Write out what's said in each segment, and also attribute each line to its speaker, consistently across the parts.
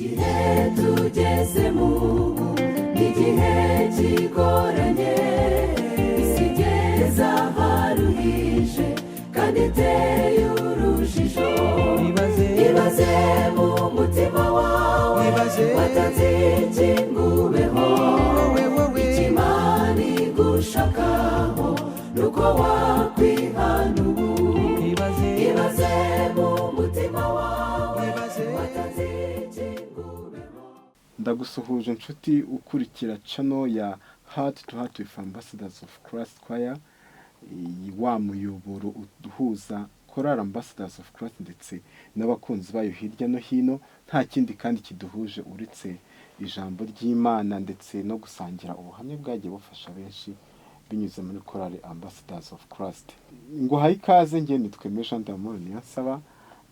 Speaker 1: Igihe tugezemo ubu ni igihe kigoranye, isi igeze aharuhije kandi iteye urujijo.
Speaker 2: Ibaze.
Speaker 1: Ibaze mu mutima wawe,
Speaker 2: Ibaze.
Speaker 1: watanze iki ngo ubeho?
Speaker 2: Wowe, wowe.
Speaker 1: Icyo Imana igushakaho ni uko wakwihana ubu.
Speaker 2: Ibaze.
Speaker 1: Ibaze mu mutima wawe,
Speaker 2: Ibaze.
Speaker 1: watanze iki ngo ubeho?
Speaker 3: Ndagusuhuje inshuti ukurikira channel ya Heart to Heart with Ambassadors of Christ Choir, iyi wa muyoboro uhuza Choral Ambassadors of Christ ndetse n'abakunzi bayo hirya no hino. Nta kindi kandi kiduhuje uretse ijambo ry'Imana ndetse no gusangira ubuhamya bwagiye bufasha benshi binyuze muri Choral Ambassadors of Christ. Nguhaye ikaze, njye nitwa Jean d'Amour Niyonsaba,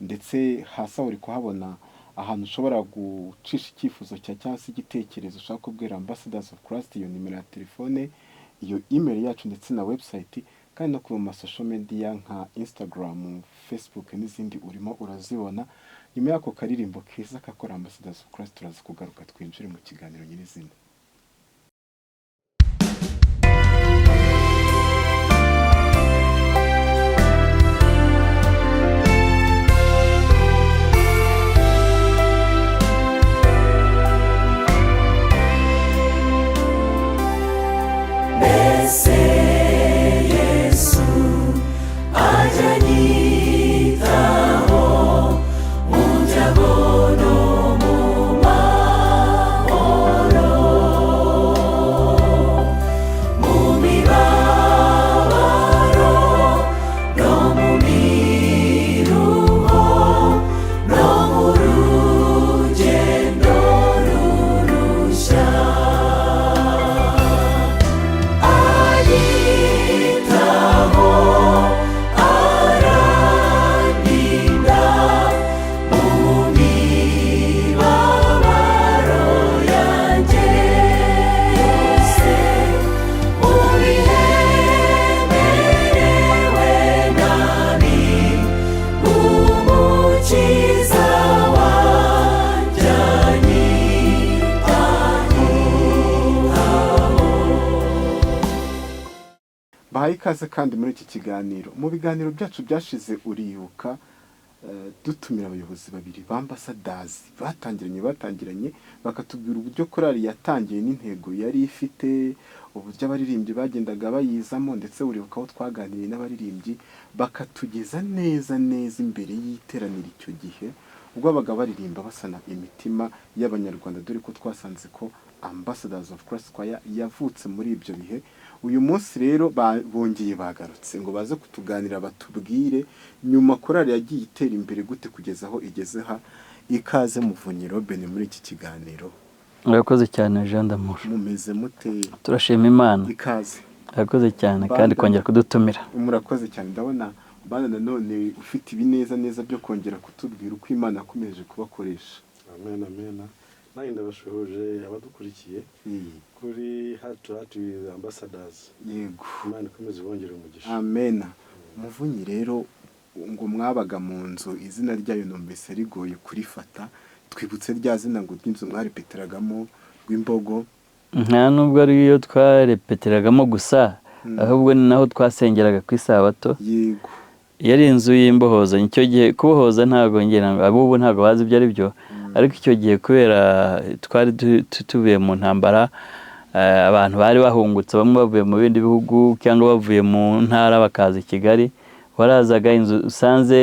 Speaker 3: ndetse hasi aho uri kuhabona ahantu ushobora gucisha icyifuzo cya cyangwa se igitekerezo ushaka kubwira Ambassadors of Christ, iyo nimero ya telefone, iyo email yacu ndetse na website, kandi no ku ma social media nka Instagram, Facebook n'izindi urimo urazibona. Nyuma y'ako karirimbo keza ka Choral Ambassadors of Christ, turaza kugaruka twinjire mu kiganiro nyirizina.
Speaker 1: Mbese Yesu ajya anyitaho mu byago no mu mahoro, mu mibabaro no mu miruho, no mu rugendo rurushya? Anyitaho, arandinda mu mibabaro yanjye yose, mu bihe merewe nabi, Umukiza wanjye anyitaho.
Speaker 3: Bahaye ikaze kandi muri iki kiganiro. Mu biganiro byacu byashize, uribuka dutumira abayobozi babiri b'Ambassadors batangiranye, bakatubwira uburyo korali yatangiye n'intego yari ifite, uburyo abaririmbyi bagendaga bayizamo, ndetse uribuka aho twaganiriye n'abaririmbyi bakatugeza neza neza imbere y'iteraniro icyo gihe ubwo babaga baririmba basana imitima y'Abanyarwanda, dore ko twasanze ko Ambassadors of Christ Choir yavutse muri ibyo bihe. Uyu munsi rero bongeye bagarutse ngo baze kutuganira, batubwire nyuma korali yagiye itera imbere gute kugeza aho igeze ha. Ikaze Muvunyi Robin muri iki kiganiro.
Speaker 4: Murakoze cyane, Jean d'Amour.
Speaker 3: Mumeze mute?
Speaker 4: Turashima Imana.
Speaker 3: Ikaze.
Speaker 4: Murakoze cyane kandi kongera kudutumira.
Speaker 3: Murakoze cyane. Ndabona bana nanone ufite ibineza neza byo kongera kutubwira uko Imana yakomeje kubakoresha.
Speaker 5: Amen, amen. Nanjye ndabashuhuje abadukurikiye kuri Heart to Heart with Ambassadors. Imana ikomeze ibongere umugisha.
Speaker 3: Amena. Muvunyi rero, ngo mwabaga mu nzu izina ryayo numvise rigoye kurifata. Twibutse rya zina ngo ry'inzu mwarepeteragamo rw'imbogo.
Speaker 4: Nta nubwo ariyo twarepeteragamo gusa, ahubwo ni naho twasengeraga ku Isabato. Yari inzu y'imbohozo icyo gihe. Kubohoza ntabwo ngira ngo abubu ntabwo bazi ibyo ari byo, ariko icyo gihe kubera twari tuvuye mu ntambara, abantu bari bahungutse, bamwe bavuye mu bindi bihugu cyangwa bavuye mu ntara bakaza i Kigali, warazaga inzu usanze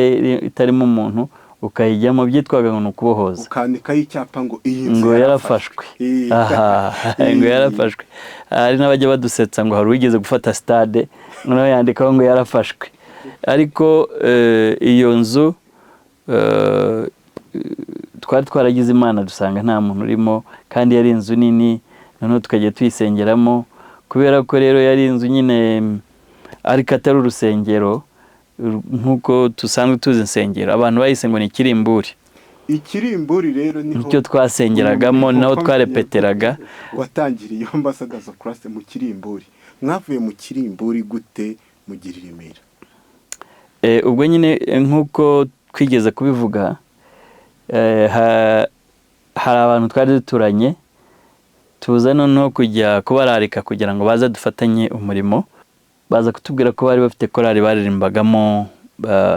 Speaker 4: itarimo umuntu ukayijyamo, byitwaga ngo ni ukubohoza.
Speaker 3: Ukandikaho icyapa ngo iyi nzu
Speaker 4: ngo yarafashwe. Aha, ngo yarafashwe. Hari n'abajya badusetsa ngo hari uwigeze gufata stade, noneho yandikaho ngo yarafashwe. Ariko iyo nzu twari twaragize Imana dusanga nta muntu urimo, kandi yari inzu nini, noneho tukajya tuyisengeramo. Kubera ko rero yari inzu nyine ariko atari urusengero nk'uko dusanzwe tuzi insengero, abantu bayise ngo ni ikirimburi.
Speaker 3: Ikirimburi rero niho
Speaker 4: Nicyo twasengeragamo, ni naho twarepeteraga.
Speaker 3: Watangiriye Ambassadors of Christ mu kirimburi. Mwavuye mu kirimburi gute mugira i Remera?
Speaker 4: Ubwo nyine nk'uko twigeze kubivuga, Hari abantu twari duturanye, tuza noneho kujya kubararika kugira ngo baze dufatanye umurimo. Baza kutubwira ko bari bafite korali baririmbagamo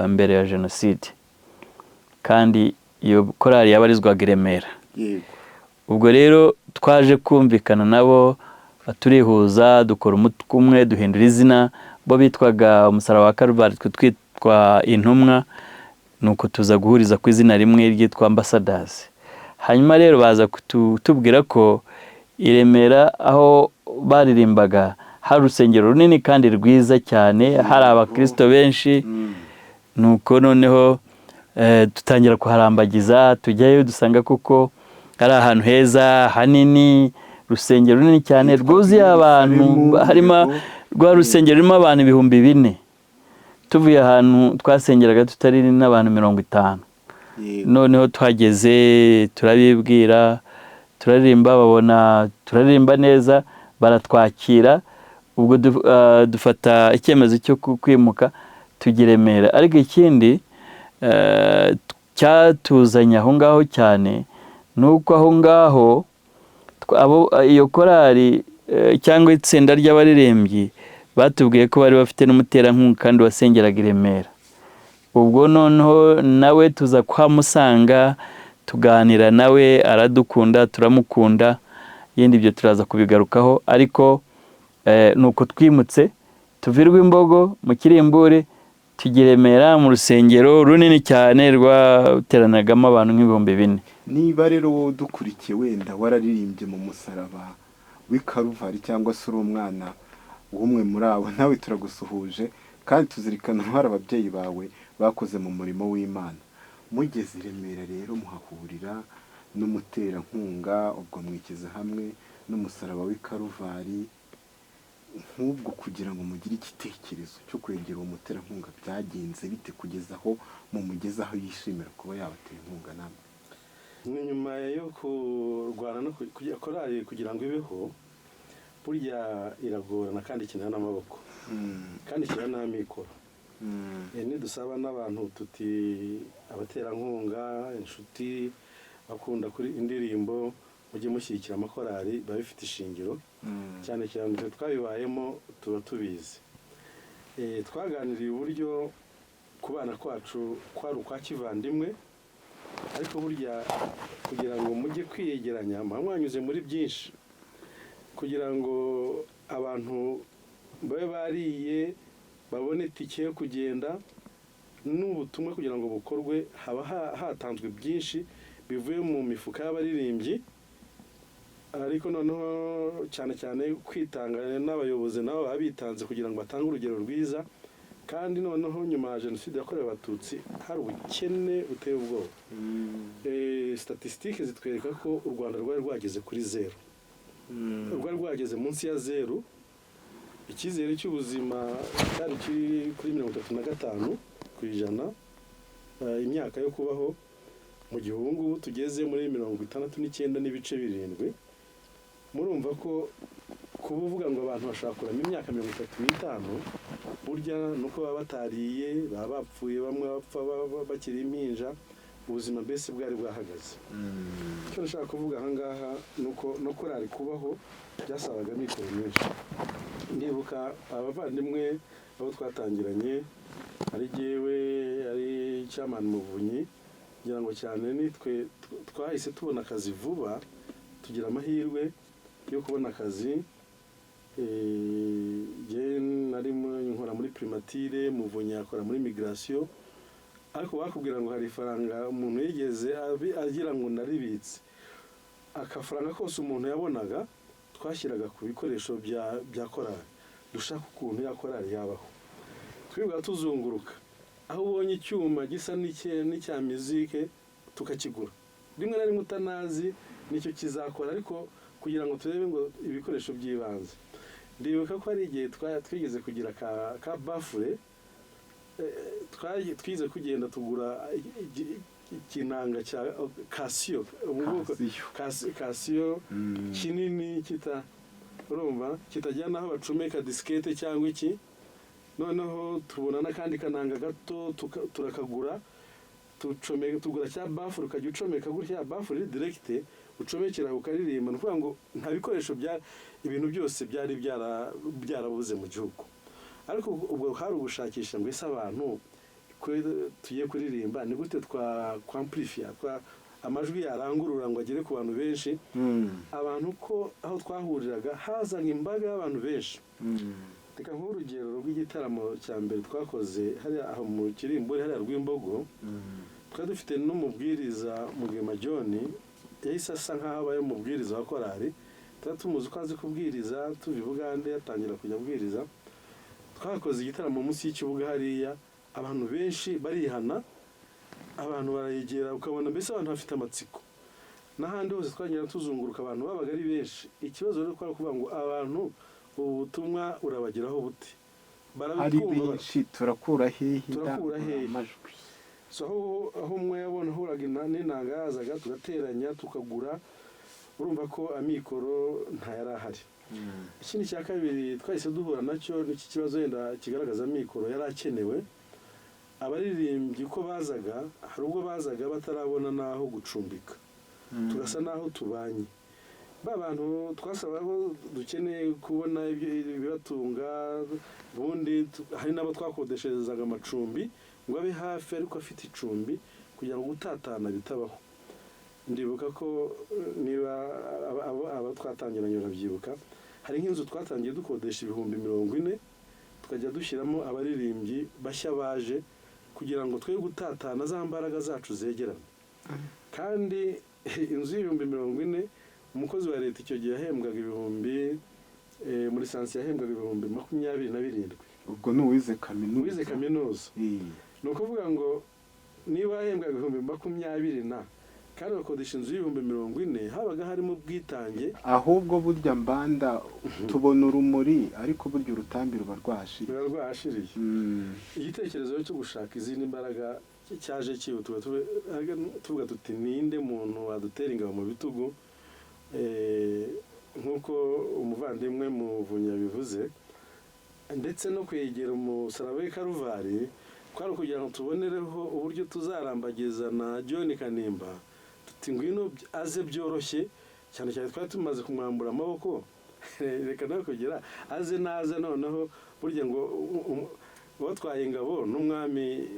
Speaker 4: mbere ya jenoside, kandi iyo korali yabarizwaga i Remera. Ubwo rero twaje kumvikana nabo, turihuza, dukora umutwe umwe, duhindura izina. Bo bitwaga Umusaraba wa Karuvali, twe twitwa Intumwa, nuko tuza guhuriza ku izina rimwe ryitwa Ambassadors. Hanyuma rero baza kutubwira ko i Remera aho baririmbaga hari urusengero runini kandi rwiza cyane, hari abakristo benshi. Nuko noneho dutangira kuharambagiza, tujyayo dusanga koko ari ahantu heza hanini, urusengero runini cyane rwuzuye abantu, harimo rwa rusengero rurimo abantu 4000. Tuvuye ahantu twasengeraga tutari n'abantu 50. Noneho tuhageze turabibwira, turaririmba, babona turaririmba neza, baratwakira. Ubwo dufata icyemezo cyo kwimuka tujya i Remera. Ariko ikindi cyatuzanye aho ngaho cyane ni uko aho ngaho iyo korali cyangwa itsinda ry'abaririmbyi batubwiye ko bari bafite n'umuterankunga kandi wasengeraga i Remera. Ubwo noneho nawe tuza kuhamusanga, tuganira nawe, aradukunda, turamukunda. Yindi ibyo turaza kubigarukaho, ariko nuko twimutse tuvirwa imbogo mu Kirimbure tujya i Remera mu rusengero runini cyane rwateranagamo abantu nk'4000.
Speaker 3: Niba rero wowe udukurikiye wenda wararirimbye mu Musaraba w'i Karuvari cyangwa se uri umwana w'umwe muri abo, nawe turagusuhuje kandi tuzirikana uruhare ababyeyi bawe bakoze mu murimo w'Imana. Mugeze i Remera rero muhahurira n'umuterankunga, ubwo mwikiza hamwe n'Umusaraba w'i Karuvari. Nk'ubwo kugira ngo mugire igitekerezo cyo kwegera uwo muterankunga byagenze bite kugeza aho mumugeze aho yishimira kuba yabatera inkunga namwe?
Speaker 5: Ni nyuma yo kurwana no korali kugira ngo ibeho, burya iragorana kandi ikenera n'amaboko kandi ikenera n'amikoro. Nidusaba n'abantu tuti abaterankunga, inshuti bakunda kuri indirimbo, mujye mushyigikira amakorali, biba bifite ishingiro. Cyane cyane twe twabibayemo tuba tubizi. Twaganiriye uburyo kubana kwacu kwari ukwa kivandimwe, ariko burya kugira ngo mujye kwiyegeranya muba mwanyuze muri byinshi kugira ngo abantu babe bariye, babone itike yo kugenda n'ubutumwa kugira ngo bukorwe, haba hatanzwe byinshi bivuye mu mifuka y'abaririmbyi. Ariko noneho cyane cyane kwitanga n'abayobozi nabo baba bitanze kugira ngo batange urugero rwiza. Kandi noneho nyuma ya jenoside yakorewe Abatutsi hari ubukene buteye ubwoba. Statisitike zitwereka ko u Rwanda rwari rwageze kuri zeru, rwari rwageze munsi ya zeru. Icyizere cy'ubuzima cyari kiri kuri 35%, imyaka yo kubaho, mu gihe ubu ngubu tugeze muri 69.7. Murumva ko kuba uvuga ngo abantu bashobora kurama imyaka 35, burya ni uko baba batariye, baba bapfuye, bamwe bapfa bakiri impinja, ubuzima mbese bwari bwahagaze. Icyo nashaka kuvuga aha ngaha ni uko no korali kubaho byasabaga amikoro menshi. Ndibuka abavandimwe abo twatangiranye, ari jyewe, ari Chairman Muvunyi, ngira ngo cyane nitwe twahise tubona akazi vuba, tugira amahirwe yo kubona akazi. Jye nari nkora muri primature, Muvunyi akora muri migration. Ariko bakubwira ngo hari ifaranga umuntu yigeze agira ngo naribitse, akafaranga kose umuntu yabonaga twashyiraga ku bikoresho bya korali, dushaka ukuntu ya korali yabaho. Twirirwa tuzunguruka, aho ubonye icyuma gisa n'icya mizike tukakigura, rimwe na rimwe utanazi nicyo kizakora, ariko kugira ngo turebe ngo ibikoresho by'ibanze. Ndibuka ko hari igihe twigeze kugira ka baffle, twize kugenda tugura ikinanga cya Casio, ubu bwoko
Speaker 3: Casio.
Speaker 5: Casio kinini kita, urumva kitajya n'aho bacomeka disikete cyangwa iki. Noneho tubona n'akandi kananga gato turakagura. Tucomeka, tugura cya baffle, ukajya ucomeka gutya, baffle iri direct, ucomekera ukaririmba. Ni ukuvuga ngo nta bikoresho bya ibintu byose byari byarabuze mu gihugu, ariko ubwo hari ugushakisha ngo ese abantu ko tugiye kuririmba, ni gute twa kwamplifiya amajwi yarangurura ngo agere ku bantu benshi? Abantu ko aho twahuriraga hazaga imbaga y'abantu benshi. Reka nk'urugero rw'igitaramo cya mbere twakoze hariya aho mu Kirimburi, hariya Rw'imbogo. Twari dufite n'umubwiriza Mugema John, yahise asa nk'aho abaye umubwiriza wa korali. Twari tumuzi ko azi kubwiriza, tuva i Bugande yatangira kujya abwiriza. Twakoze igitaramo munsi y'ikibuga hariya, abantu benshi barihana, abantu barayegera, ukabona mbese abantu bafite amatsiko. N'ahandi hose twagenda tuzunguruka, abantu babaga ari benshi. Ikibazo rero kwari ukuvuga ngo abantu ubu butumwa urabageraho bute?
Speaker 3: Ari
Speaker 5: Barabitwumva.
Speaker 3: benshi, turakura hehe?
Speaker 5: Turakura hehe?
Speaker 3: Amajwi.
Speaker 5: So aho umwe yabona ahuraga n'inanga yazaga, tugateranya, tukagura. Urumva ko amikoro ntayari ahari. Ikindi cya kabiri twahise duhura nacyo n'iki kibazo wenda kigaragaza amikoro yari akenewe. Abaririmbyi uko bazaga, hari ubwo bazaga batarabona n'aho gucumbika, tugasa n'aho tubanye ba bantu twasabaga ko dukeneye kubona ibibatunga. Ubundi hari n'abo twakodesherezaga amacumbi ngo abe hafi ariko afite icumbi, kugira ngo gutatana bitabaho. Ndibuka ko niba aba twatangiranye barabyibuka, hari nk'inzu twatangiye dukodesha 40,000, tukajya dushyiramo abaririmbyi bashya baje, kugira ngo twe gutatana, za mbaraga zacu zegerane. Kandi inzu y'40,000, umukozi wa leta icyo gihe yahembwaga ibihumbi muri sansi yahembwaga 27,000.
Speaker 3: Ubwo ni uwize kaminuza?
Speaker 5: Uwize kaminuza. Ni ukuvuga ngo niba yahembwaga 20,000 kandi bakodesha inzu y'40,000, habaga harimo ubwitange.
Speaker 3: Ahubwo burya mbanda tubona urumuri, ariko burya urutambi ruba rwahashiriye.
Speaker 5: Ruba rwahashiriye. Igitekerezo cyo gushaka izindi mbaraga cyaje cyihutirwa, tuvuga tuti ninde muntu wadutera ingabo mu bitugu? Nk'uko umuvandimwe Muvunyi yabivuze, ndetse no kwegera umusaraba w'i Karuvari, kwari ukugira ngo tubonereho uburyo tuzarambagiza na John Kanimba, tuti ngwino aze byoroshye cyane cyane twari tumaze kumwambura amaboko, reka nawe kugira aze naze. Noneho burya ngo uwatwaye ingabo n'umwami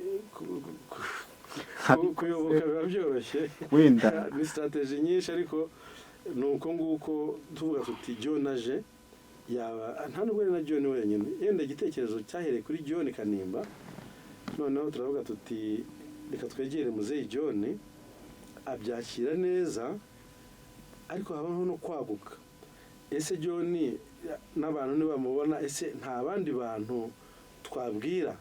Speaker 5: kuyoboka biba byoroshye.
Speaker 3: Wenda.
Speaker 5: Ni strategy nyinshi, ariko ni uko nguko tuvuga tuti John aje yaba nta nubwo ari na John wenyine. Yenda igitekerezo cyahereye kuri John Kanimba, noneho turavuga tuti reka twegere muzeyi John, abyakira neza. Ariko habaho no kwaguka. Ese John n'abantu nibamubona, ese nta bandi bantu twabwira?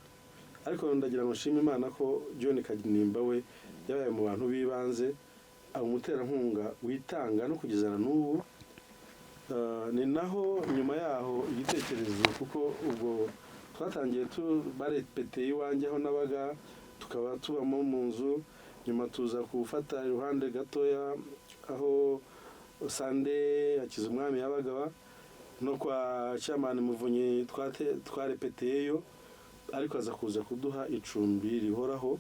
Speaker 5: Ariko ndagira ngo nshime Imana ko John Kanimba we yabaye mu bantu b'ibanze, aba umuterankunga witanga no kugeza na n'ubu. Ni naho nyuma yaho igitekerezo, kuko ubwo twatangiye barepeteye iwanjye aho nabaga, tukaba tubamo mu nzu. Nyuma tuza gufata iruhande gatoya aho Sande Hakizumwami yabaga, no kwa Cyamani Muvunyi twarepeteyeyo, ariko aza kuza kuduha icumbi rihoraho.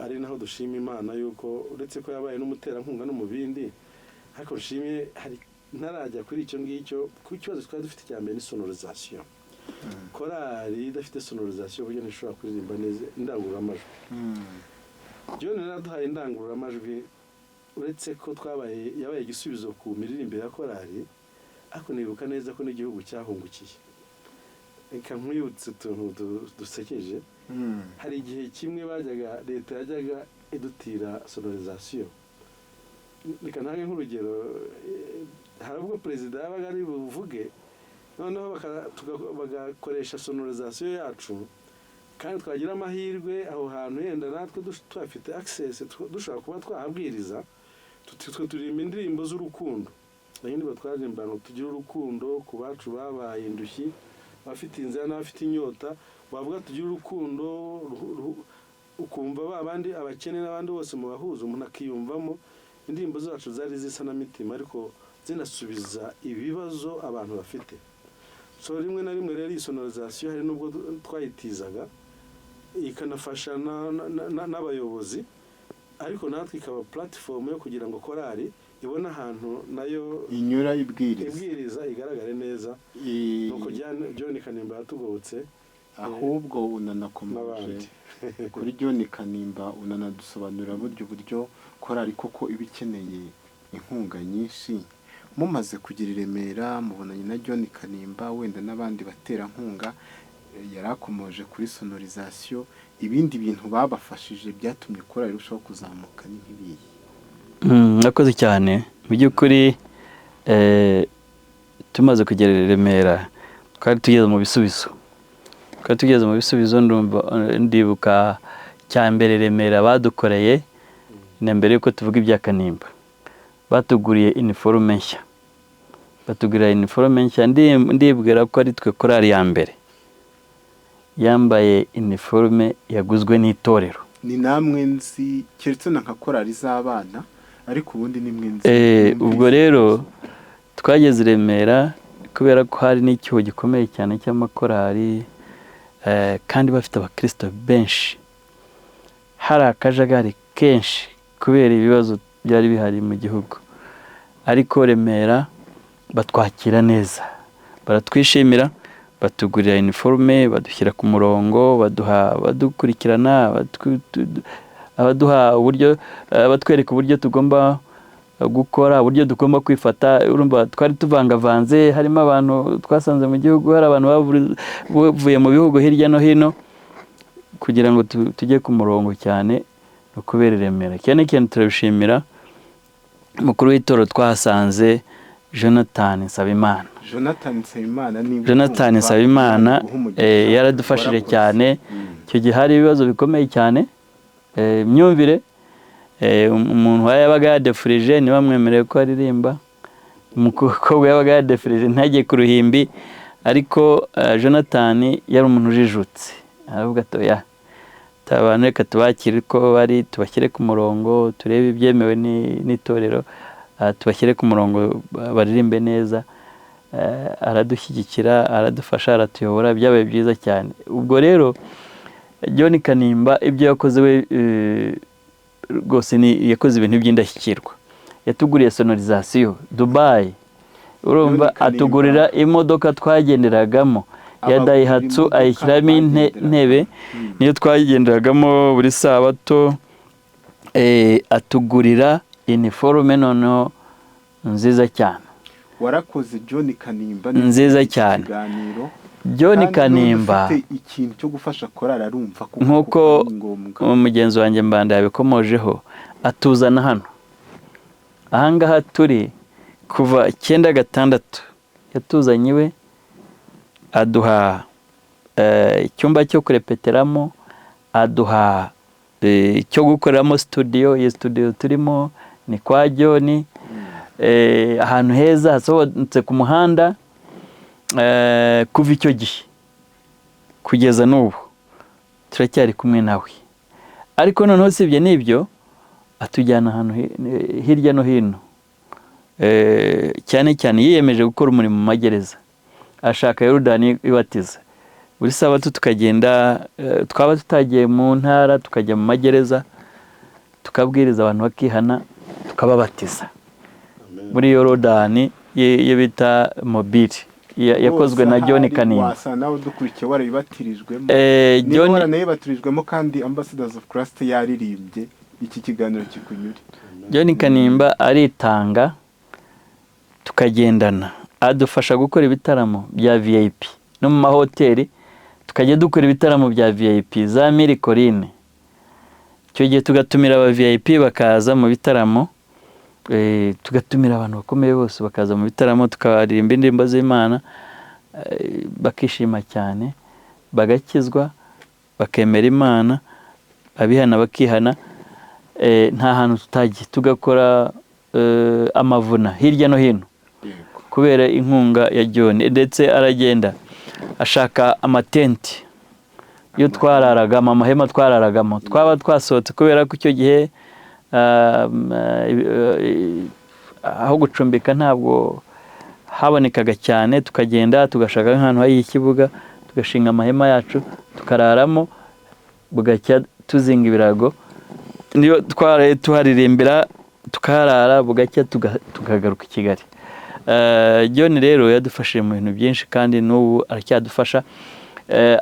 Speaker 5: Ari naho dushima Imana yuko uretse ko yabaye n'umuterankunga no mu bindi. Ariko nshimye hari ntarajya kuri icyo ngicyo, ku kibazo twari dufite cya mbere ni sonorisation. Korali idafite sonorisation buryo ntishobora kuririmba neza, indangururamajwi. John yaraduhaye indangururamajwi, uretse ko twabaye yabaye igisubizo ku miririmbire ya korali, ariko nibuka neza ko n'igihugu cyahungukiye. Reka nkwibutse utuntu dusekeje. Hari igihe kimwe bajyaga, leta yajyaga idutira sonorisation. Reka ntange nk'urugero, hari ubwo perezida yabaga ari buvuge, noneho bagakoresha sonorisation yacu, kandi twagira amahirwe aho hantu yenda natwe tuhafite access, dushobora kuba twahabwiriza. Twe turirimba indirimbo z'urukundo, indirimbo twaririmba ngo tugire urukundo ku bacu babaye indushyi, abafite inzara n'abafite inyota. Wavuga tugire urukundo, ukumva ba bandi abakene n'abandi bose mu bahuza, umuntu akiyumvamo. Indirimbo zacu zari zisa n'amitima, ariko zinasubiza ibibazo abantu bafite. So rimwe na rimwe rero iyi sonorisation hari n'ubwo twayitizaga. Ikanafasha n'abayobozi, ariko natwe ikaba platform yo kugira ngo korali ibone ahantu nayo
Speaker 3: inyura ibwiriza,
Speaker 5: ibwiriza igaragare neza. Nuko John Kanimba yatugobotse.
Speaker 3: Ahubwo unanakomeje
Speaker 5: n'abandi.
Speaker 3: Kuri John Kanimba, unanadusobanurira buryo korali koko iba ikeneye inkunga nyinshi. Mumaze kugira i Remera, mubonanye na John Kanimba, wenda n'abandi baterankunga, yari akomoje kuri sonorisation, ibindi bintu babafashije byatumye korali irushaho kuzamuka ni nk'ibihe?
Speaker 4: Murakoze cyane. Mu by'ukuri, tumaze kugera i Remera twari tugeze mu bisubizo, twari tugeze mu bisubizo. Ndumva ndibuka cya mbere Remera badukoreye, na mbere yuko tuvuga ibya Kanimba, batuguriye iniforume nshya, batugurira iniforume nshya. Ndibwira ko ari twe korali ya mbere yambaye iniforume yaguzwe n'itorero.
Speaker 3: Ni namwe nzi, keretse na nka korali z'abana, ariko ubundi ni mwe nzi.
Speaker 4: Ubwo rero twageze i Remera, kubera ko hari n'icyuho gikomeye cyane cy'amakorali, kandi bafite abakristo benshi, hari akajagari kenshi kubera ibibazo byari bihari mu gihugu, ariko Remera batwakira neza, baratwishimira, batugurira iniforume, badushyira ku murongo, baduha, badukurikirana, abaduha uburyo, batwereka uburyo tugomba gukora, uburyo tugomba kwifata. Urumva twari tuvangavanze, harimo abantu twasanze mu gihugu, hari abantu bavuye mu bihugu hirya no hino, kugira ngo tujye ku murongo cyane ni ukubera i Remera. Cyane cyane turabishimira umukuru w'itorero twahasanze, Jonathan Nsabimana.
Speaker 3: Jonathan Nsabimana, niba
Speaker 4: Jonathan
Speaker 3: utumva,
Speaker 4: Nsabimana,
Speaker 3: iguhe umugisha,
Speaker 4: yaradufashije
Speaker 3: warakoze.
Speaker 4: cyane. Icyo gihe hari ibibazo bikomeye cyane, imyumvire, umuntu yabaga yadefurije ntibamwemerere ko aririmba, umukobwa yabaga yadefurije ntajye ku ruhimbi, ariko Jonathan yari umuntu ujijutse, aravuga ati: "Oya, abantu reka tubakire uko bari, tubashyire ku murongo, turebe ibyemewe n'itorero, tubashyire ku murongo baririmbe neza." Aradushyigikira, aradufasha, aratuyobora, byabaye byiza cyane. Ubwo rero John Kanimba ibyo yakoze we, rwose ni yakoze ibintu by'indashyikirwa. Yatuguriye sonorisation Dubai, urumva,
Speaker 3: John Kanimba.
Speaker 4: atugurira imodoka twagenderagamo ya
Speaker 3: Abagurira
Speaker 4: Daihatsu,
Speaker 3: imodoka
Speaker 4: ayishyiramo
Speaker 3: bagenderagamo.
Speaker 4: intebe, niyo twagenderagamo buri sabato. Atugurira iniforume noneho nziza cyane.
Speaker 3: Warakoze John Kanimba
Speaker 4: Nziza
Speaker 3: iki
Speaker 4: cyane.
Speaker 3: kiganiro.
Speaker 4: John
Speaker 3: Kandi
Speaker 4: Kanimba,
Speaker 3: n'undi ufite ikintu cyo gufasha korali arumva kuko
Speaker 4: nk'uko
Speaker 3: ari ngombwa.
Speaker 4: Mugenzi wanjye Mbanda yabikomojeho, atuzana hano ahangaha turi kuva 96. Yatuzanye iwe, aduha icyumba cyo kurepeteramo, aduha icyo gukoreramo studio. Iyi studio turimo ni kwa John, ahantu heza hasohotse ku muhanda. Kuva icyo gihe kugeza n'ubu turacyari kumwe nawe. Ariko noneho usibye n'ibyo, atujyana ahantu hirya no hino. Cyane cyane yiyemeje gukora umurimo mu magereza, ashaka Yorodani ibatiza. Buri sabato tukagenda, twaba tutagiye mu ntara tukajya mu magereza, tukabwiriza abantu bakihana, tukababatiza muri Yorodani ye bita mobile yakozwe na
Speaker 3: Rwose
Speaker 4: John
Speaker 3: ahari
Speaker 4: Kanimba.
Speaker 3: Wasa nawe udukurikiye warabibatirijwemo. Niba
Speaker 4: John
Speaker 3: waranayibatirijwemo kandi Ambassadors of Christ yaririmbye, iki kiganiro kikunyure.
Speaker 4: John Kanimba aritanga, tukagendana, adufasha gukora ibitaramo bya VIP no mu mahoteli, tukajya dukora ibitaramo bya VIP za Mille Collines. Icyo gihe tugatumira aba VIP bakaza mu bitaramo, tugatumira abantu bakomeye bose bakaza mu bitaramo, tukaririmba indirimbo z'Imana, bakishima cyane, bagakizwa, bakemera Imana, abihana bakihana. Nta hantu tutagiye, tugakora amavuna hirya no hino kubera inkunga ya John. Ndetse aragenda ashaka amatenti yo twararagamo, amahema twararagamo twaba twasohotse, kubera ko icyo gihe aho gucumbika ntabwo habonekaga cyane. Tukagenda tugashaka nk'ahantu hari ikibuga, tugashinga amahema yacu, tukararamo. Bugacya tuzinga ibirago, niyo twaraye tuharirimbira tukaharara, bugacya tukagaruka i Kigali. John rero yadufashije mu bintu byinshi kandi n'ubu aracyadufasha.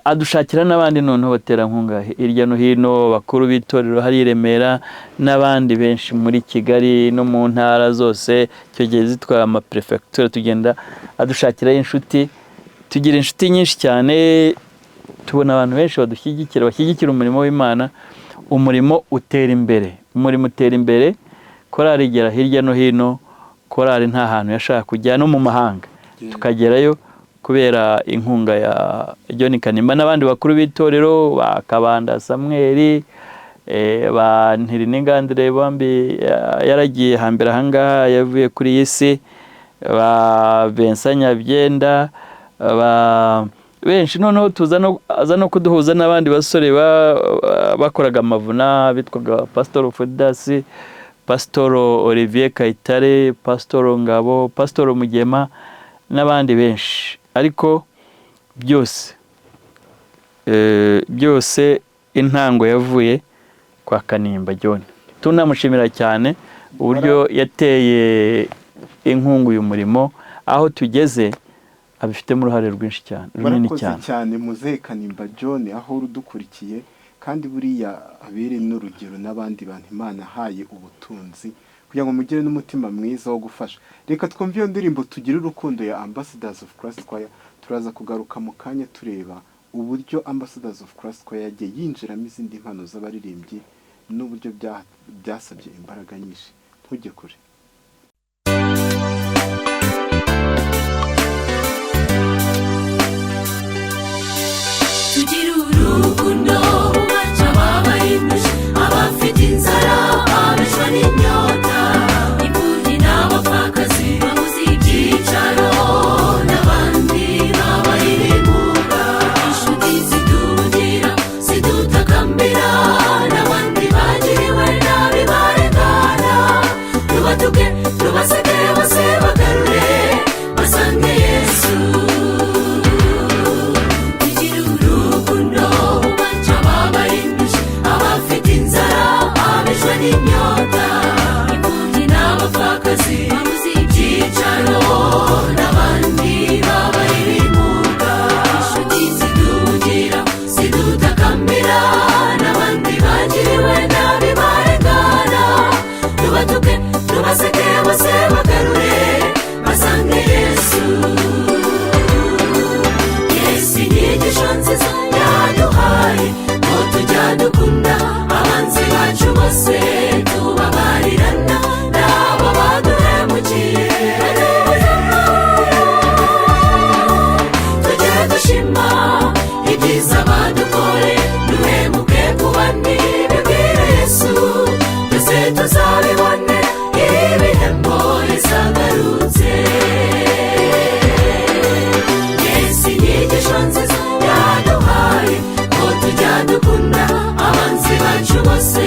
Speaker 4: Adushakira n'abandi noneho baterankunga hirya no hino, bakuru b'itorero hari i Remera n'abandi benshi muri Kigali no mu ntara zose, icyo gihe zitwa amaprefecture. Tugenda adushakirayo inshuti, tugira inshuti nyinshi cyane, tubona abantu benshi badushyigikira, bashyigikira umurimo w'Imana. Umurimo utera imbere, umurimo utera imbere, korali igera hirya no hino, korali nta hantu yashaka kujya no mu mahanga tukagerayo kubera inkunga ya John Kanimba n'abandi bakuru b'itorero ba Kabanda Samuel, ba Ntiriningandire bombi yaragiye hambere ahangaha yavuye kuri iyi si, ba Vincent Nyabyenda, ba benshi. Noneho tuza no aza no kuduhuza n'abandi basore bakoraga amavuna bitwaga Pastor Fodasi, Pastor Olivier Kayitare, Pastor Ngabo, Pastor Mugema n'abandi benshi. Ariko byose byose intango yavuye kwa Kanimba John. Tunamushimira cyane uburyo yateye inkunga uyu murimo, aho tugeze abifitemo uruhare rwinshi cyane, runini
Speaker 3: Warakoze
Speaker 4: cyane.
Speaker 3: cyane muzehe Kanimba John, aho urudukurikiye, kandi buriya abere n'urugero n'abandi bantu Imana ahaye ubutunzi kugira ngo mugire n'umutima mwiza wo gufasha. Reka twumve iyo ndirimbo Tugire Urukundo ya Ambassadors of Christ Choir. Turaza kugaruka mu kanya tureba uburyo Ambassadors of Christ Choir yagiye yinjiramo izindi mpano z'abaririmbyi n'uburyo byasabye imbaraga nyinshi. Ntujye kure.
Speaker 1: Tugira urukundo ababaye, abafite inzara, abishwe n'inyota, imfubyi n'abapfakazi, babuze ibyicaro n'abandi babaye ibimuga, inshuti zidugira zidutakambira n'abandi bagiriwe nabi barengana. Tubatuke, tubaseke, bose bagarure basange Yesu. Tugira urukundo ababaye, abafite inzara, abishwe n'inyota, imfubyi n'abapfakazi, babuze ibyicaro n'abandi babaye ibimuga, inshuti zidugira zidutakambira n'abandi bagiriwe nabi barengana. Tubatuke, tubaseke, bose bagarure basange Yesu. Yesu inyigisho nziza yaduhaye ko tujya dukunda abanzi bacu bose, tubabarirana n'abo baduhemukiye, badubuza amahoro. Tujye dushima ibyiza badukore, duhemuke ku bandi, bibwire Yesu, twese tuzabibone ibihembo bizagarutse. Yesu inyigisho nziza yaduhaye ko tujya dukunda abanzi bacu bose,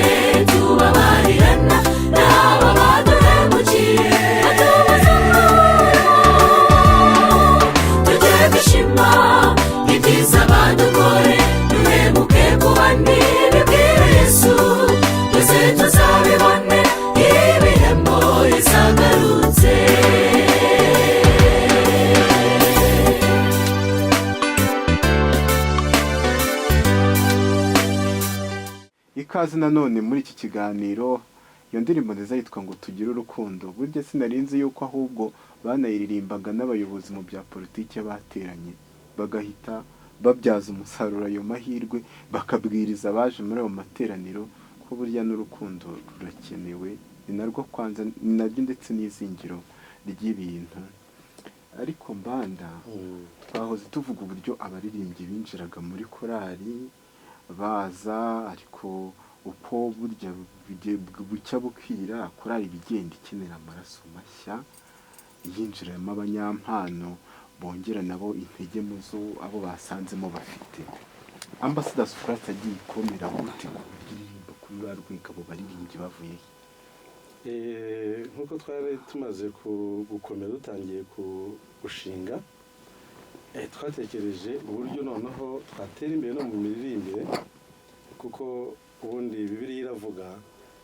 Speaker 1: tubabarirana n'abo baduhemukiye, batubuza amahoro. Tujye dushima ibyiza badukore, duhemuke ku bandi, bibwire Yesu, twese tuzabibone ibihembo bizagarutse.
Speaker 3: Ikaze nanone muri iki kiganiro. Iyo ndirimbo nziza yitwa ngo Tugire Urukundo. Burya sinarinzi yuko ahubwo banayiririmbaga n'abayobozi mu bya politiki bateranye, bagahita babyaza umusaruro ayo mahirwe, bakabwiriza abaje muri ayo materaniro ko burya n'urukundo rurakenewe, ni narwo kwanza, ni naryo ndetse n'izingiro ry'ibintu. Ariko Mbanda, twahoze tuvuga uburyo abaririmbyi binjiraga muri korali baza, ariko uko burya bucya bukira, korali iba igenda ikenera amaraso mashya, yinjiramo abanyampano bongera nabo intege mu zo abo basanzemo bafite. Ambassadors of Christ yagiye ikomera gute ku buryo iririmba kuri ruriya rwego, abo baririmbyi bavuye he?
Speaker 5: Nk'uko twari tumaze gukomera, dutangiye gushinga, twatekereje uburyo noneho twatera imbere no mu miririmbire. Kuko ubundi Bibiliya iravuga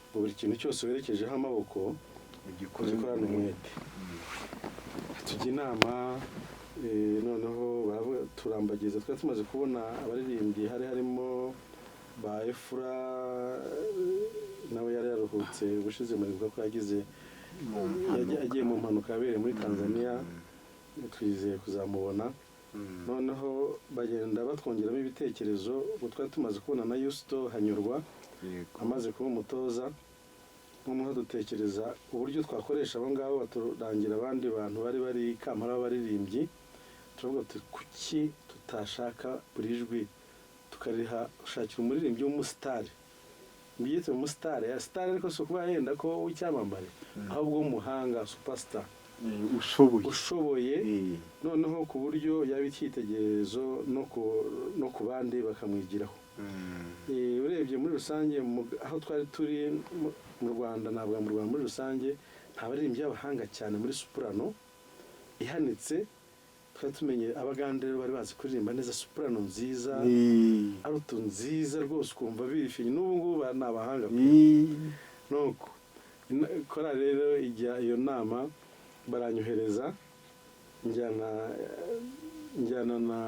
Speaker 5: ngo buri kintu cyose werekejeho amaboko ugikorana umwete. Tujya inama, noneho baravuga turambagiza. Twari tumaze kubona abaririmbyi, hari harimo ba Efura, nawe yari yaruhutse ubushize, muribuka ko yagize agiye mu mpanuka yabereye muri Tanzania, twizeye kuzamubona. Noneho bagenda batwongeramo ibitekerezo. Ubwo twari tumaze kubona na Yusito Hanyurwa amaze kuba umutoza, noneho dutekereza uburyo twakoresha abo ngabo, baturangira abandi bantu bari bari i Kampala b'abaririmbyi. Turavuga tuti kuki tutashaka buri jwi tukariha shakira umuririmbyi w'umusitari, mbiyite umusitari ya sitari, ariko si ukuba yenda ko w'icyamamare, ahubwo w'umuhanga, superstar.
Speaker 3: Ushoboye.
Speaker 5: Ushoboye. Noneho ku buryo yaba icyitegererezo no ku bandi bakamwigiraho. Urebye muri rusange aho twari turi mu Rwanda, ntabwo mu Rwanda muri rusange nta baririmbyi b'abahanga cyane muri soprano ihanitse twari tumenye. Abagande rero bari bazi kuririmba neza soprano nziza, alto nziza rwose, ukumva birifinye. N'ubu ngubu ni abahanga pe. Nuko korali rero ijya iyo nama, baranyohereza, njyana na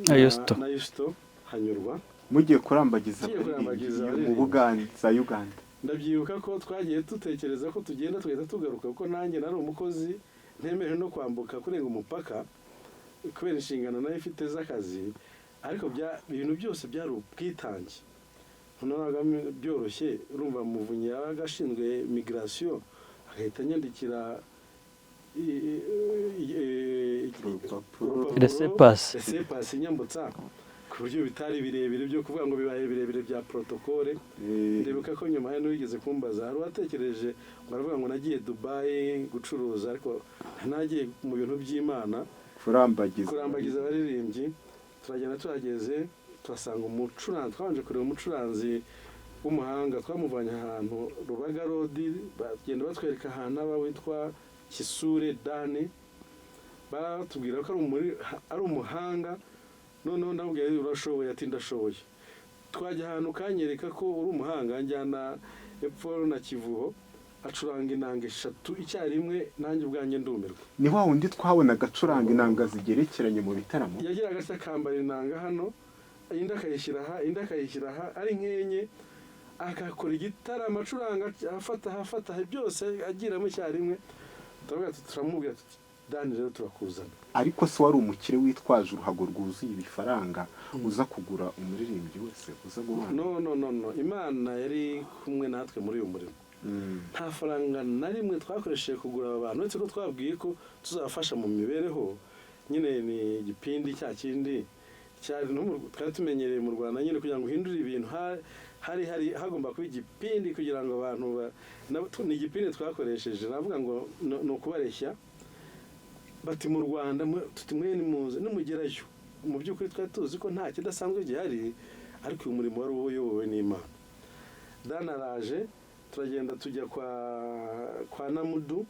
Speaker 4: Na Yusito.
Speaker 5: Na Yusito Hanyurwa.
Speaker 3: Mugiye kurambagiza
Speaker 5: Tugiye kurambagiza
Speaker 3: abaririmbyi mu
Speaker 5: abaririmbyi.
Speaker 3: Bugande, za Uganda.
Speaker 5: Ndabyibuka ko twagiye dutekereza ko tugenda tugahita tugaruka, kuko nanjye nari umukozi ntemerewe no kwambuka kurenga umupaka kubera inshingano nayo ifite z'akazi. Ariko ibintu byose byari ubwitange, noneho byoroshye. Urumva Muvunyi yabaga ashinzwe migration, agahita anyandikira
Speaker 3: Urupapuro.
Speaker 4: Laissez-passer.
Speaker 5: Laissez-passer inyambutsa, ku buryo bitari birebire byo kuvuga ngo bibaye birebire bya protocole. Ndibuka ko nyuma hari n'uwigeze kumbaza, hari uwatekereje ngo aravuga ngo nagiye Dubayi gucuruza, ariko nagiye mu bintu by'Imana.
Speaker 3: Kurambagiza.
Speaker 5: Kurambagiza abaririmbyi. Turagenda, tuhageze tuhasanga umucuranzi. Twabanje kureba umucuranzi w'umuhanga, twamuvanye ahantu Rubaga Road, bagenda batwereka ahantu aba, witwa Kisure Dani. Batubwira ko ari umuhanga. Noneho ndamubwira, "Urashoboye?" Ati "Ndashoboye." Twajya ahantu ukanyereka ko uri umuhanga, njyana epfo na Kivuho, acuranga inanga eshatu icyarimwe, nanjye ubwanjye ndumirwa.
Speaker 3: Ni wa wundi twabonaga acuranga inanga zigerekeranye mu bitaramo.
Speaker 5: Yagiraga atya, akambara inanga hano, indi akayishyira aha, indi akayishyira aha, ari nk'enye, agakora igitaramo acuranga, afata aha, afata aha, byose agiramo icyarimwe. Turavuga tuti, turamubwira tuti "Dani, rero turakuzana."
Speaker 3: Ariko se wari umukire witwaje uruhago rwuzuye ibifaranga, uza kugura umuririmbyi wese uza guhana?
Speaker 5: No, no, no, no, Imana yari kumwe natwe muri uyu murimo. Nta faranga na rimwe twakoresheje kugura aba bantu, uretse ko twabwiye ko tuzabafasha mu mibereho nyine. Ni igipindi cya kindi cyari no twari tumenyereye mu Rwanda nyine, kugira ngo uhindure ibintu hari hagomba kuba igipindi kugira ngo abantu ni igipindi twakoresheje. Navuga ngo ni ukubareshya, bati mu Rwanda tuti mwe nimuze nimugerayo. Mu by'ukuri twari tuzi ko nta kidasanzwe gihari, ariko uyu murimo wari uyobowe n'Imana. Dana araje, turagenda tujya kwa Namudu.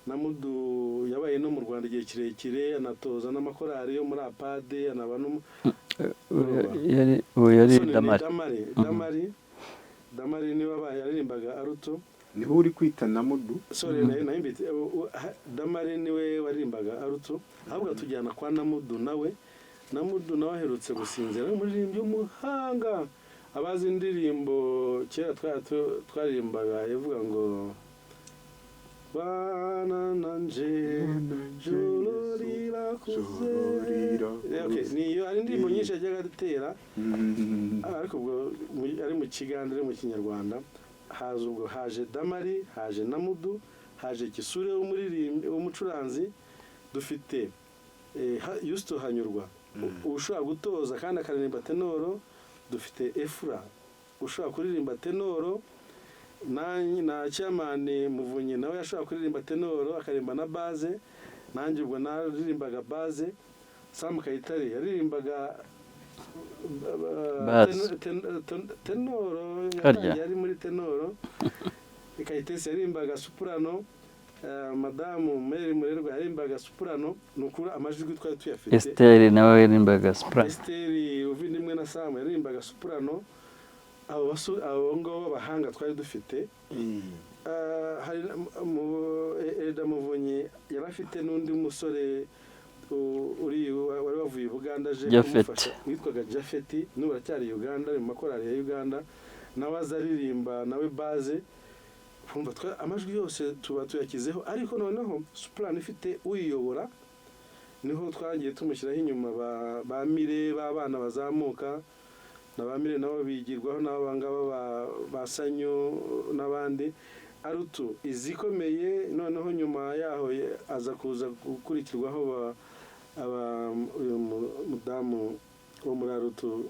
Speaker 5: Namudu yabaye no mu Rwanda igihe kirekire, anatoza n'amakorari yo muri APADE, anaba no
Speaker 4: Ubu yari
Speaker 5: Sorry, ni
Speaker 4: Damari.
Speaker 5: Damari, Damari, Damari niwe wabaye yaririmbaga alto.
Speaker 3: Niho uri kwita Namudu?
Speaker 5: Sorry, nayo mbite Damari niwe waririmbaga alto. Ahubwo tujyana kwa Namudu. Nawe Namudu nawe aherutse gusinzira, ari umuririmbyi w'umuhanga. Abazi indirimbo kera twaririmbaga ivuga ngo "Bana nanje joro rirakuze."
Speaker 3: Joro rirakuze.
Speaker 5: Okay, niyo hari indirimbo nyinshi yajyaga atera, ariko ubwo ari mu Kigande, ari mu Kinyarwanda. Haza ubwo haje Damari, haje Namudu, haje Kisure w'umuririmbyi w'umucuranzi, dufite Yusito Hanyurwa ushobora gutoza kandi akaririmba tenoro, dufite Efura ushobora kuririmba tenoro, na chairman Muvunyi nawe yashobora kuririmba tenoro akaririmba na basse, nanjye ubwo naririmbaga basse, Sam Kayitare yaririmbaga
Speaker 4: Basse.
Speaker 5: Tenoro.
Speaker 4: Harya.
Speaker 5: Yatangiye ari muri tenoro. Kayitesi yaririmbaga soprano. Madamu Mary Murerwa yaririmbaga soprano. Ni ukuri amajwi twari tuyafite.
Speaker 4: Esiteri nawe yaririmbaga soprano.
Speaker 5: Esiteri Uvindimwe na Samu yaririmbaga soprano. Abo ngabo b'abahanga twari dufite. Hari Elder Muvunyi yari afite n'undi musore uri wari wavuye i Buganda aje
Speaker 4: Japhet.
Speaker 5: kumufasha, witwaga Jafeti, n'ubu aracyari Uganda, ari mu makorali ya Uganda, nawe aza aririmba nawe baze. Kumva amajwi yose tuba tuyakizeho, ariko noneho soprano ifite uyiyobora, niho twagiye tumushyiraho inyuma ba Mire b'abana bazamuka, na ba Mire nabo bigirwaho n'aba ngaba ba Sanyo n'abandi. Alto izikomeye, noneho nyuma yaho aza kuza gukurikirwaho uyu mudamu wo muri alto.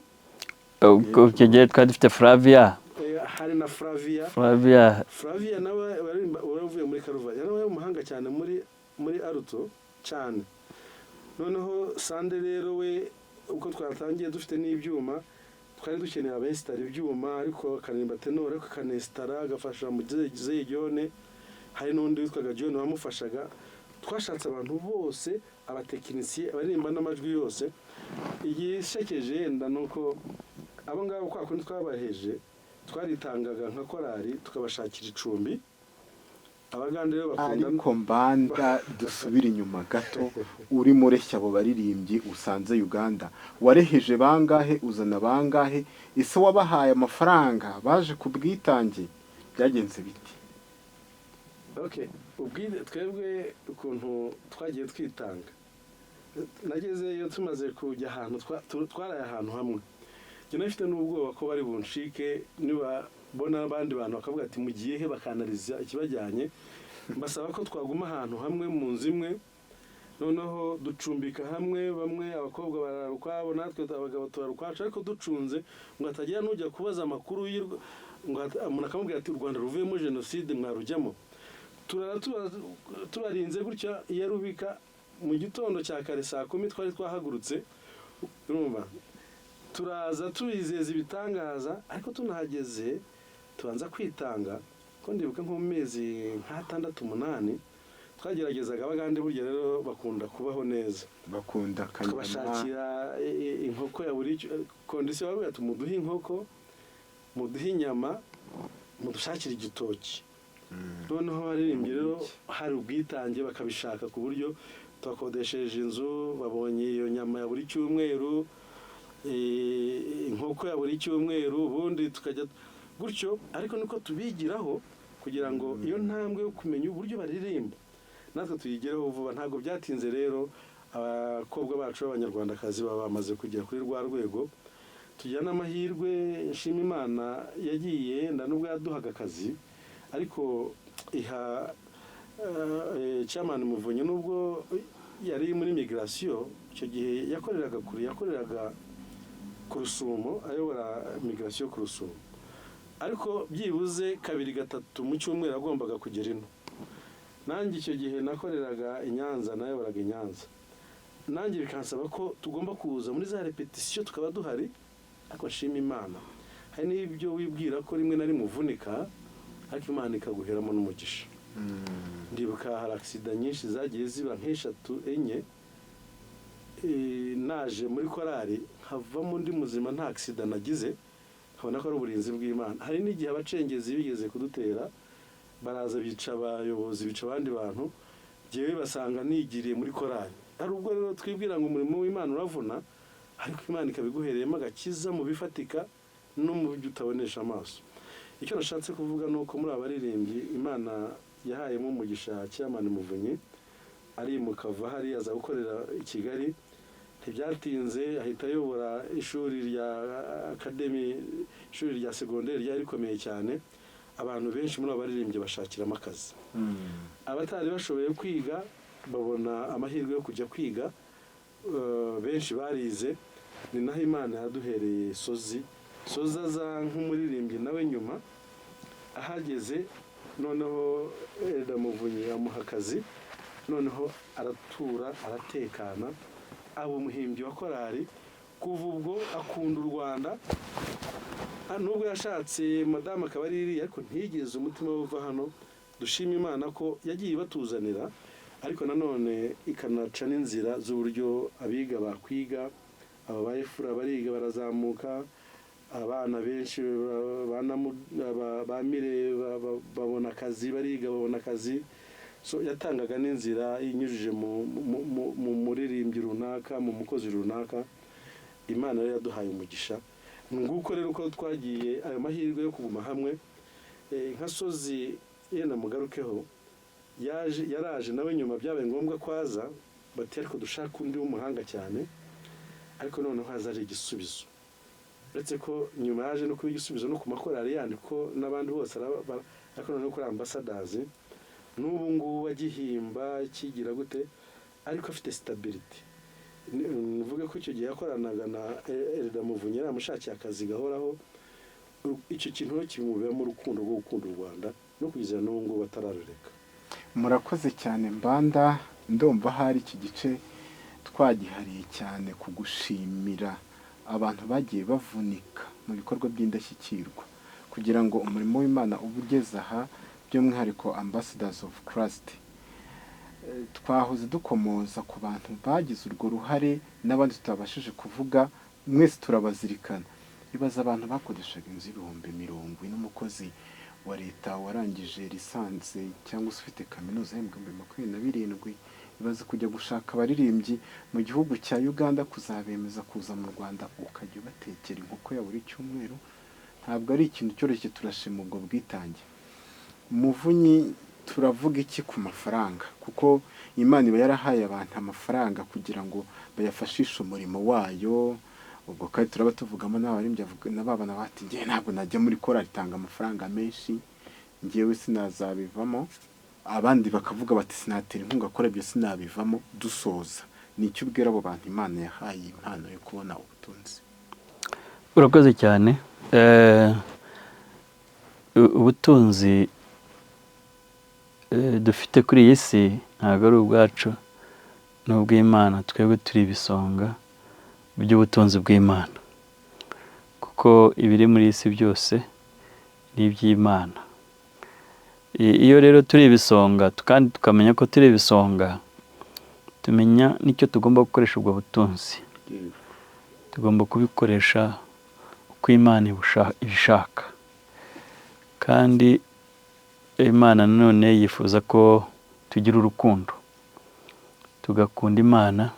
Speaker 4: Ubwo icyo gihe twari dufite Flavia.
Speaker 5: Hari na Flavia.
Speaker 4: Flavia.
Speaker 5: Flavia nawe wari uvuye muri Karuvari, nawe wari umuhanga cyane muri alto cyane. Noneho Sande rero we, uko twatangiye dufite n'ibyuma, twari dukeneye abesitara ibyuma, ariko akaririmba tenor, ariko akanesitara agafasha mu John. Hari n'undi witwaga John wamufashaga. Twashatse abantu bose, abatekinisiye, abaririmba n'amajwi yose. Igishekeje yenda ni uko abo ngabo kwa kundi twabaheje, twaritangaga nka korali tukabashakira icumbi. Abagande rero bakunda
Speaker 3: Ariko mbanda dusubire inyuma gato. Urimo ureshya abo baririmbyi usanze Uganda, wareheje bangahe? Uzana bangahe? Ese wabahaye amafaranga? Baje ku bwitange? Byagenze biti?
Speaker 5: Okay, ubwire twebwe ukuntu twagiye twitanga. Nagezeyo tumaze kujya ahantu twaraye ahantu hamwe. Njye nafite n'ubwoba ko bari buncike nibabona abandi bantu bakavuga ati mugiye he, bakanariza ikibajyanye. Mbasaba ko twaguma ahantu hamwe mu nzu imwe. Noneho ducumbika hamwe, bamwe abakobwa barara ukwabo, natwe abagabo turara ukwacu, ariko ducunze ngo hatagira n'ujya kubaza amakuru ngo umuntu akamubwira ati u Rwanda ruvuyemo jenoside mwarujyamo. Turara tubarinze gutya. Iyo rubika mu gitondo cya kare saa 10 twari twahagurutse, urumva turaza tubizeza ibitangaza, ariko tunahageze tubanza kwitanga. Ko ndibuka nko mu mezi nk'atandatu 8 twageragezaga. Abagande burya rero bakunda kubaho neza.
Speaker 3: Bakunda akanyama.
Speaker 5: Tukabashakira inkoko ya buri condition. Bavuga ati muduhe inkoko, muduhe inyama, mudushakire igitoki. Noneho abaririmbyi rero hari ubwitange, bakabishaka ku buryo tubakodesheje inzu, babonye iyo nyama ya buri cyumweru, inkoko ya buri cyumweru, ubundi tukajya gutyo. Ariko niko tubigiraho kugira ngo iyo ntambwe yo kumenya uburyo baririmba natwe tuyigereho vuba. Ntabwo byatinze rero, abakobwa bacu b'abanyarwandakazi baba bamaze kugera kuri rwa rwego. Tugira n'amahirwe, nshima Imana yagiye nda nubwo yaduhaga akazi, ariko iha chairman Muvunyi, nubwo yari muri migration icyo gihe, yakoreraga kure, yakoreraga ku Rusumo, ayobora migration ku Rusumo, ariko byibuze kabiri gatatu mu cyumweru agombaga kugera ino. Nanjye icyo gihe nakoreraga i Nyanza, nayoboraga i Nyanza, nanjye bikansaba ko tugomba kuza muri za répétition tukaba duhari. Ariko nshima Imana, hari n'ibyo wibwira ko rimwe na rimwe uvunika, ariko Imana ikaguheramo n'umugisha. Ndibuka hari accident nyinshi zagiye ziba nk'eshatu enye, naje muri korali nkavamo undi muzima, nta accident nagize, nkabona ko ari uburinzi bw'Imana. Hari n'igihe abacengezi bigeze kudutera, baraza bica abayobozi, bica abandi bantu, njyewe basanga nigiriye muri korali. Hari ubwo rero twibwira ngo umurimo w'Imana uravuna, ariko Imana ikabiguhereyemo agakiza mu bifatika no mu byo utabonesha amaso. Icyo nashatse kuvuga ni uko muri abaririmbyi Imana yahayemo umugisha Chairman Muvunyi, arimuka ava hariya aza gukorera i Kigali. Ntibyatinze ahita ayobora ishuri rya academy, ishuri rya segonderi ryari rikomeye cyane. Abantu benshi muri abo baririmbyi bashakiramo akazi, abatari bashoboye kwiga babona amahirwe yo kujya kwiga, benshi barize. Ni naho Imana yaduhereye Sozi. Sozi aza nk'umuririmbyi nawe nyuma ahageze, noneho Elder Muvunyi amuha akazi, noneho aratura aratekana, aba umuhimbyi wa korali. Kuva ubwo akunda u Rwanda. Nubwo yashatse madamu akaba ari iriya, ariko ntiyigeze umutima we uva hano. Dushima Imana ko yagiye ibatuzanira, ariko nanone ikanaca n'inzira z'uburyo abiga bakwiga. Aba ba Efura bariga barazamuka, abana benshi ba Mire babona akazi, bariga babona akazi. So yatangaga n'inzira inyujije mu muririmbyi runaka, mu mukozi runaka. Imana rero yaduhaye umugisha. Nguko rero uko twagiye ayo mahirwe yo kuguma hamwe. Nka Sozi yenda mugarukeho, yaje, yaraje nawe nyuma byabaye ngombwa ko aza, bati ariko dushaka undi w'umuhanga cyane, ariko noneho haza ari igisubizo. Uretse ko nyuma yaje no kuba igisubizo no ku makorali yandi, ko n'abandi bose ariko noneho kuri Ambassadors n'ubu ngubu agihimba kigira gute, ariko afite stability. Mvuge ko icyo gihe yakoranaga na Erida Muvunyi, yaramushakiye akazi gahoraho. Icyo kintu rero kimubemo urukundo rwo gukunda u Rwanda, no kugeza n'ubu ngubu atararureka.
Speaker 3: Murakoze cyane Mbanda. Ndumva hari iki gice twagihariye cyane ku gushimira abantu bagiye bavunika mu bikorwa by'indashyikirwa kugira ngo umurimo w'Imana ube ugeze aha, by'umwihariko Ambassadors of Christ. Twahoze dukomoza ku bantu bagize urwo ruhare n'abandi tutabashije kuvuga, mwese turabazirikana. Ibaza abantu bakodeshaga inzu y'40,000, umukozi wa leta warangije licence cyangwa se ufite kaminuza y'27,000. Ibaze kujya gushaka abaririmbyi mu gihugu cya Uganda, kuzabemeza kuza mu Rwanda, ukajya ubatekera inkoko ya buri cyumweru. Ntabwo ari ikintu cyoroshye. Turashima ubwo bwitange. Muvunyi, turavuga iki ku mafaranga? Kuko Imana iba yarahaye abantu amafaranga kugira ngo bayafashishe umurimo wayo. Ubwo kandi turaba tuvugamo n'abaririmbyi na ba bana bati: "Njyewe ntabwo najya muri korali itanga amafaranga menshi, njyewe sinazabivamo." Abandi bakavuga bati: "Sinatera inkunga kora ibyo, sinabivamo." Dusoza, ni icyo ubwira abo bantu Imana yahaye impano yo kubona ubutunzi?
Speaker 4: Urakoze cyane. Ubutunzi dufite kuri iyi si ntabwo ari ubwacu, ni ubw'Imana. Twebwe turi ibisonga by'ubutunzi bw'Imana, kuko ibiri muri iyi si byose ni iby'Imana. Iyo rero turi ibisonga kandi tukamenya ko turi ibisonga, tumenya n'icyo tugomba gukoresha ubwo butunzi. Tugomba kubikoresha uko Imana ibishaka. Kandi Imana nanone yifuza ko tugira urukundo, tugakunda Imana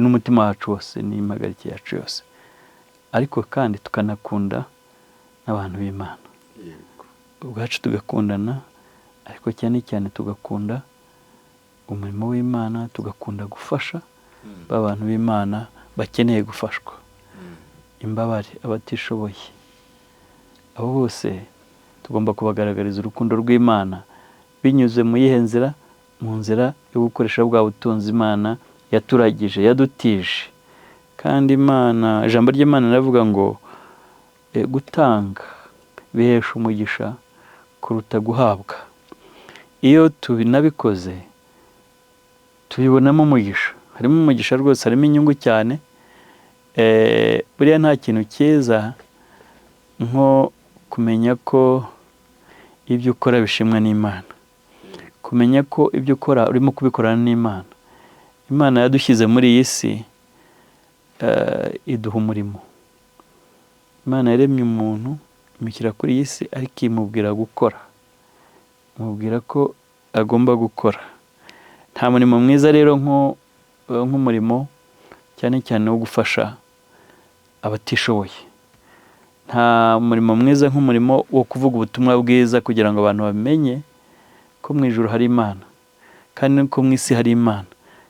Speaker 4: n'umutima wacu wose n'impagarike yacu yose, ariko kandi tukanakunda n'abantu b'Imana. Ubwacu tugakundana, ariko cyane cyane tugakunda umurimo w'Imana, tugakunda gufasha ba bantu b'Imana bakeneye gufashwa, imbabare, abatishoboye. Abo bose tugomba kubagaragariza urukundo rw'Imana binyuze mu yihe nzira? Mu nzira yo gukoresha bwa butunzi Imana yaturagije, yadutije. Kandi Imana, ijambo ry'Imana riravuga ngo gutanga bihesha umugisha kuruta guhabwa. Iyo tubinabikoze tubibonamo umugisha, harimo umugisha rwose, harimo inyungu cyane. Buriya nta kintu cyiza nko kumenya ko ibyo ukora bishimwa n'Imana, kumenya ko ibyo ukora urimo kubikorana n'Imana. Imana yadushyize muri iyi si, iduha umurimo. Imana yaremye umuntu imushyira kuri iyi si, ariko imubwira gukora, imubwira ko agomba gukora. Nta murimo mwiza rero nk'umurimo cyane cyane wo gufasha abatishoboye. Nta murimo mwiza nk'umurimo wo kuvuga ubutumwa bwiza kugira ngo abantu bamenye ko mu ijuru hari Imana, kandi ko mu isi hari Imana,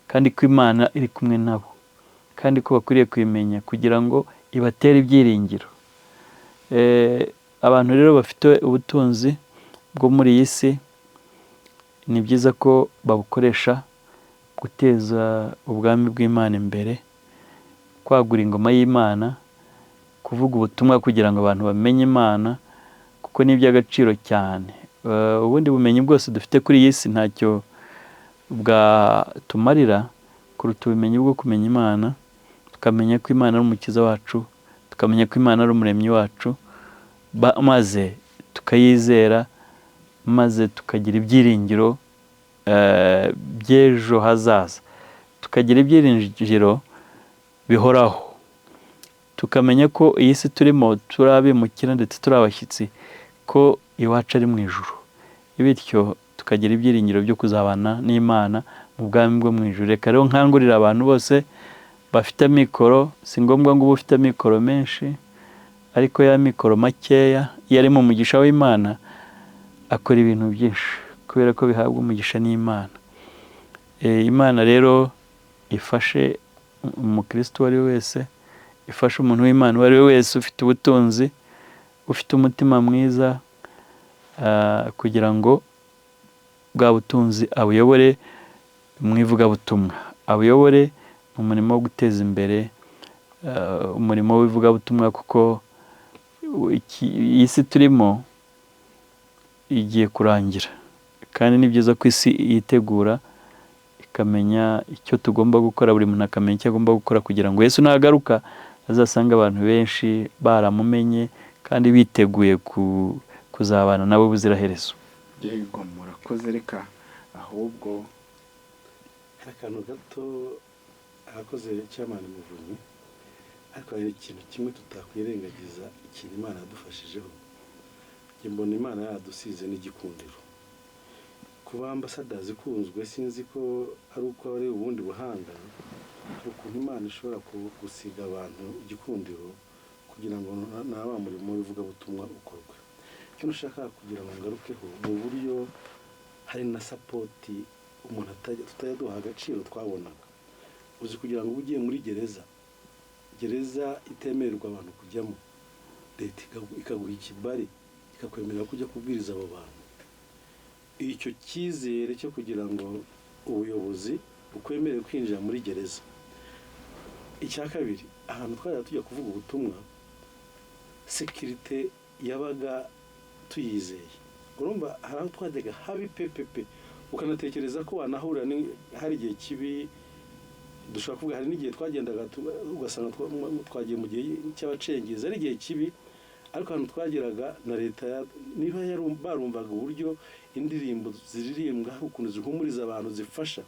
Speaker 4: kandi ko Imana iri kumwe nabo, kandi ko bakwiriye kuyimenya kugira ngo ibatere ibyiringiro. Abantu rero bafite ubutunzi bwo muri iyi si, ni byiza ko babukoresha guteza ubwami bw'Imana imbere, kwagura ingoma y'Imana, kuvuga ubutumwa kugira ngo abantu bamenye Imana, kuko ni iby'agaciro cyane. Ubundi bumenyi bwose dufite kuri iyi si ntacyo bwatumarira kuruta ubumenyi bwo kumenya Imana, tukamenya ko Imana ari umukiza wacu, tukamenya ko Imana ari umuremyi wacu, maze tukayizera, maze tukagira ibyiringiro by'ejo hazaza, tukagira ibyiringiro bihoraho, tukamenya ko iyi si turimo turi abimukira ndetse turi abashyitsi, ko iwacu ari mu ijuru, bityo tukagira ibyiringiro byo kuzabana n'Imana mu bwami bwo mu ijuru. Reka rero nkangurira abantu bose bafite mikoro, si ngombwa ngo ube ufite mikoro menshi, ariko ya mikoro makeya iyo ari mu mugisha w'Imana akora ibintu byinshi, kubera ko bihabwa umugisha n'Imana. Imana rero ifashe umukristo uwo ari we wese, ifashe umuntu w'Imana uwo ari we wese ufite ubutunzi, ufite umutima mwiza, kugira ngo bwa butunzi abuyobore mu ivugabutumwa, abuyobore mu murimo wo guteza imbere umurimo w'ivugabutumwa, kuko iyi si turimo igiye kurangira, kandi ni byiza ko isi yitegura ikamenya icyo tugomba gukora, buri muntu akamenya icyo agomba gukora kugira ngo Yesu nagaruka azasanga abantu benshi baramumenye kandi biteguye kuzabana nabo ubuziraherezo.
Speaker 3: Yego, murakoze. Reka ahubwo
Speaker 5: hari akantu gato ahakoze Chairman Muvunyi, ariko hari ikintu kimwe tutakwirengagiza, ikintu Imana yadufashijeho. Njye mbona Imana yadusize n'igikundiro. Kuba Ambassadors ikunzwe sinzi ko ari uko ari ubundi buhanga, hari ukuntu Imana ishobora gusiga abantu igikundiro kugira ngo na wa murimo w'ivugabutumwa ukorwe. Icyo nashaka kugira ngo ngarukeho mu buryo hari na support umuntu tutajya duha agaciro twabonaga. Uzi kugira ngo ugiye muri gereza, gereza itemererwa abantu kujyamo, leta ikaguha ikibari ikakwemerera kujya kubwiriza abo bantu. Icyo cyizere cyo kugira ngo ubuyobozi bukwemerere kwinjira muri gereza. Icya kabiri, ahantu twajya tujya kuvuga ubutumwa, sécurité yabaga tuyizeye. Urumva hari aho twajyaga habi pepepe, ukanatekereza ko wanahurira, hari igihe kibi dushobora kuvuga, hari n'igihe twagendaga ugasanga twagiye mu gihe cy'abacengezi, ari igihe kibi, ariko ahantu twageraga na leta niba barumvaga uburyo indirimbo ziririmbwa, hari ukuntu zihumuriza abantu, zifasha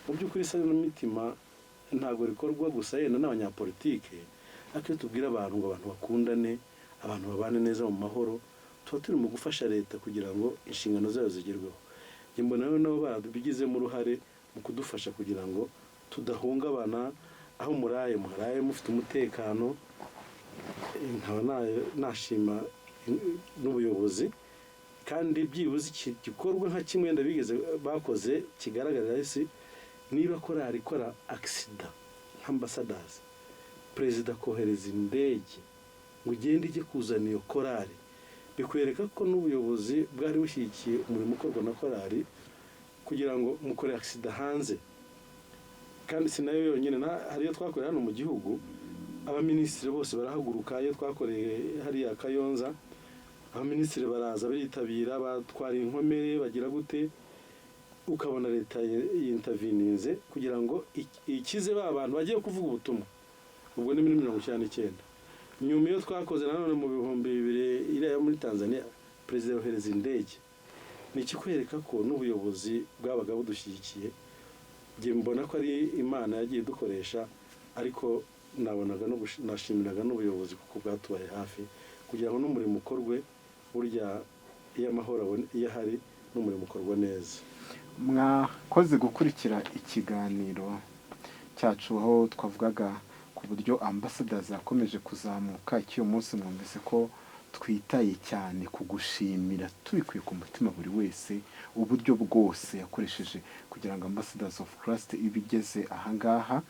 Speaker 5: mu by'ukuri. Isanamitima ntabwo rikorwa gusa yenda n'abanyapolitike, ariko iyo tubwira abantu ngo abantu bakundane, abantu babane neza mu mahoro, tuba turi mu gufasha leta kugira ngo inshingano zayo zigerweho. Njye mbona rero nabo barabigizemo uruhare mu kudufasha kugira ngo tudahungabana, aho muraye muharaye mufite umutekano. Nkaba nashima n'ubuyobozi, kandi byibuze iki gikorwa nka kimwe wenda bigeze bakoze kigaragarira isi, niba korali ikora accident nk'Ambassadors, perezida akohereza indege ngo ugende ijye kuzana iyo korali, bikwereka ko n'ubuyobozi bwari bushyigikiye umurimo ukorwa na korali, kugira ngo mukore accident hanze. Kandi si nayo yonyine, hari iyo twakoreye hano mu gihugu, abaminisitiri bose barahaguruka. Iyo twakoreye hariya Kayonza, abaminisitiri baraza baritabira, batwara inkomere, bagira gute, ukabona leta yinterveninze kugira ngo ikize ba bantu bagiye kuvuga ubutumwa. Ubwo ni muri 99. Nyuma iyo twakoze nanone mu 2000 iriya yo muri Tanzania, perezida yohereza indege. Ni ikikwereka ko n'ubuyobozi bwabaga budushyigikiye. Njye mbona ko ari Imana yagiye dukoresha, ariko nabonaga no nashimiraga n'ubuyobozi kuko bwatubaye hafi kugira ngo n'umurimo ukorwe. Burya iyo amahoro iyo ahari, n'umurimo ukorwa neza.
Speaker 3: Mwakoze gukurikira ikiganiro cyacu, aho twavugaga ku buryo Ambassadors yakomeje kuzamuka. Icy'uyu munsi mwumvise ko twitaye cyane ku gushimira tubikuye ku mutima buri wese uburyo bwose yakoresheje kugira ngo Ambassadors of Christ ibe igeze ahangaha.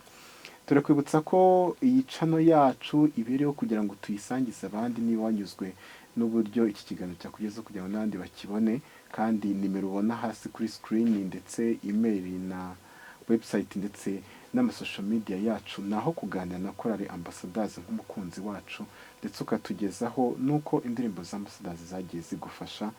Speaker 3: Turakwibutsa ko iyi channel yacu ibereho kugira ngo tuyisangize abandi, niba wanyuzwe n'uburyo iki kiganiro cyakugezeho, kugira ngo n'abandi bakibone. Kandi nimero ubona hasi kuri screen, ndetse email na website, ndetse n'amasocial media yacu, naho kuganira na Korali Ambassadors nk'umukunzi wacu, ndetse ukatugezaho n'uko indirimbo za Ambassadors zagiye zigufasha.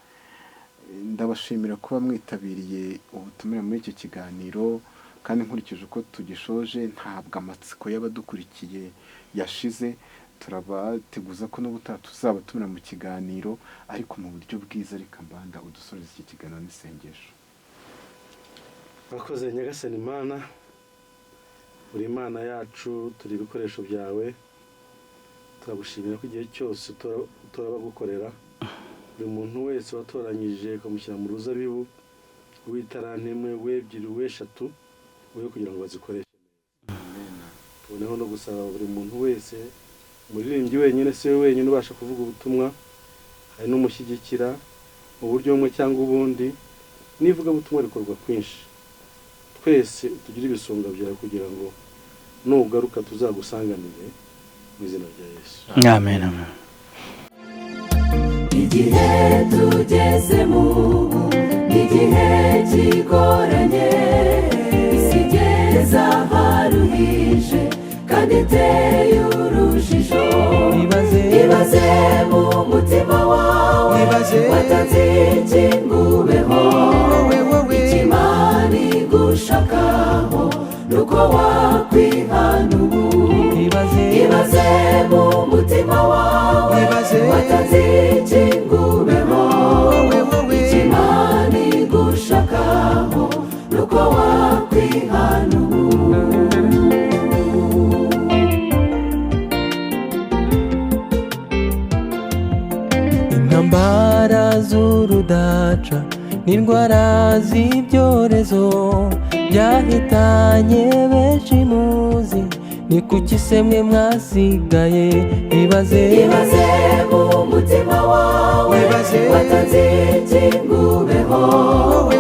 Speaker 3: Ndabashimira kuba mwitabiriye ubutumire muri iki kiganiro, kandi nkurikije uko tugishoje ntabwo amatsiko y'abadukurikiye yashize. Turabateguza ko n'ubutaha tuzabatumira mu kiganiro, ariko mu buryo bwiza. Reka Mbanda udusoreze iki kiganiro n'isengesho.
Speaker 5: Murakoze. Nyagasani Imana, uri Imana yacu, turi ibikoresho byawe. Turagushimira ko igihe cyose turabagukorera. Buri muntu wese watoranyije ukamushyira mu ruzabibu, w'itaranti imwe, w'ebyiri, w'eshatu, we kugira ngo bazikoreshe neza. Tuboneho no gusaba buri muntu wese. Umuririmbyi wenyine si we wenyine ubasha kuvuga ubutumwa, hari n'umushyigikira mu buryo bumwe cyangwa ubundi, n'ivugabutumwa rikorwa kwinshi. Twese tugire ibisonga byawe kugira ngo nugaruka tuzagusanganire, mu izina rya Yesu.
Speaker 4: Amen, amen.
Speaker 1: Igihe tugezemo ubu ni igihe kigoranye, isi igeze aharuhije kandi iteye urujijo.
Speaker 2: Ibaze.
Speaker 1: Ibaze mu mutima wawe.
Speaker 2: Ibaze.
Speaker 1: Watanze iki ngo ubeho?
Speaker 2: Wowe, wowe.
Speaker 1: Icyo Imana igushakaho nuko wakwihana ubu.
Speaker 2: Ibaze.
Speaker 1: Ibaze mu mutima wawe.
Speaker 2: Ibaze.
Speaker 1: Watanze iki ngo ubeho?
Speaker 2: Wowe, wowe.
Speaker 1: Icyo Imana igushakaho nuko wakwihana ubu.
Speaker 2: Intambara z'urudaca n'indwara z'ibyorezo byahitanye benshi muzi. Ni kuki se mwe mwasigaye? Ibaze.
Speaker 1: Ibaze mu mutima wawe.
Speaker 2: Ibaze.
Speaker 1: Watanze iki ngo ubeho?
Speaker 2: Wowe,